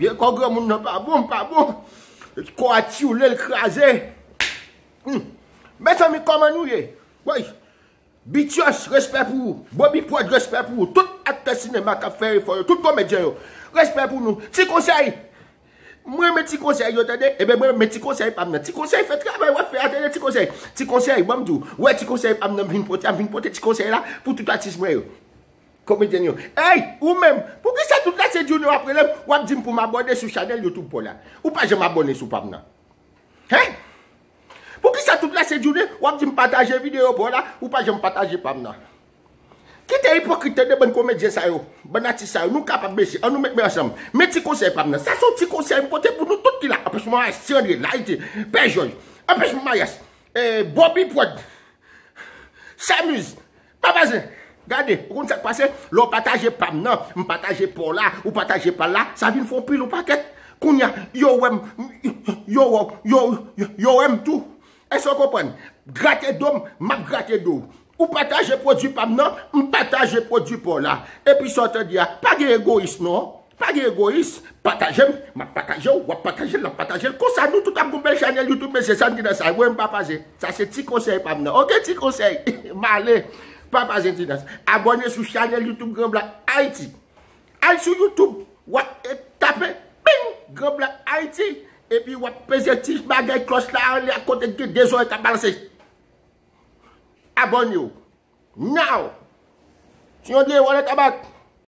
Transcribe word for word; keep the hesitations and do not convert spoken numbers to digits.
Vye kò granmoun nan pa bon, pa bon. Kò a tyoule, l kraze. Hmm. Mezanmi, kòman nou ye? Woy. Bityòs, respè pou ou. Bobby Prod, respè pou ou. Tout aktè sinema k ap fè efò yo, tout komedyen yo, respè pou nou. Ti konsèy. Mwen renmen ti konsèy yo, tande. Ebyen, mwen renmen ti konsèy pa m nan. Ti konsèy fè travay w ap fè a, tande, ti konsèy. Ti konsèy, ban m di w. Wè, ti konsèy pa m nan vin pote, ap vin pote ti konsèy la pou tout atis mwen yo. Komedyen yo. Ey, ou menm, poukisa tout la se Junior w ap rele m, w ap di m pou m abòne sou chanèl YouTube pa w la? Ou pa janm abòne sou pa m nan. Hein? Poukisa tout la se Junior w ap di m pataje videyo pa w la, ou pa janm pataje pa m nan? Kite ipokrit, tande, bann komedyen sa yo, bann atis sa yo, nou kapab mesye, an nou met men ansanm. Men ti konsèy pa m nan. Sa se yon ti konsèy m pote pou nou tout ki la. Anplis mwen, Sandre, Laïti, Pè Jòj. Anplis mwen, Mayas, eh, Bobby Prod. Samuz. Papa Zen, gade, ou konn sa k pase? Lè w pataje pa m nan, m pataje pa w la, ou pataje pa l la, sa vin fè yon pil yon pakèt. Kounye a, yo wè m, yo wè, yo, yo, yo wè m tou. Èske w konprann? Grate do m, m ap grate do w. Ou pataje pwodui pa m nan, m pataje pwodui pa w la. Epi sa w tande a, pa gen egoyis non. Pa gen egoyis. Pataje m, m ap pataje w, w ap pataje l, l ap pataje l. Konsa nou tout ap gon bèl chanèl YouTube, mesye, sa n gen nan sa. Mwen, m pa pase. Sa se ti konsèy pa m nan. Oke, ti konsèy. M ale. Papa Zen Ti Dans. Abòne sou chanèl YouTube Grand Black Haïti. Al sou YouTube, w ap, eh, tape, ping, Grand Black Haïti. Epi w ap peze ti bagay klòch la anlè a kote gen de zòrèy k ap balanse. Abòne w. Now! Si yon de wòlè tabak.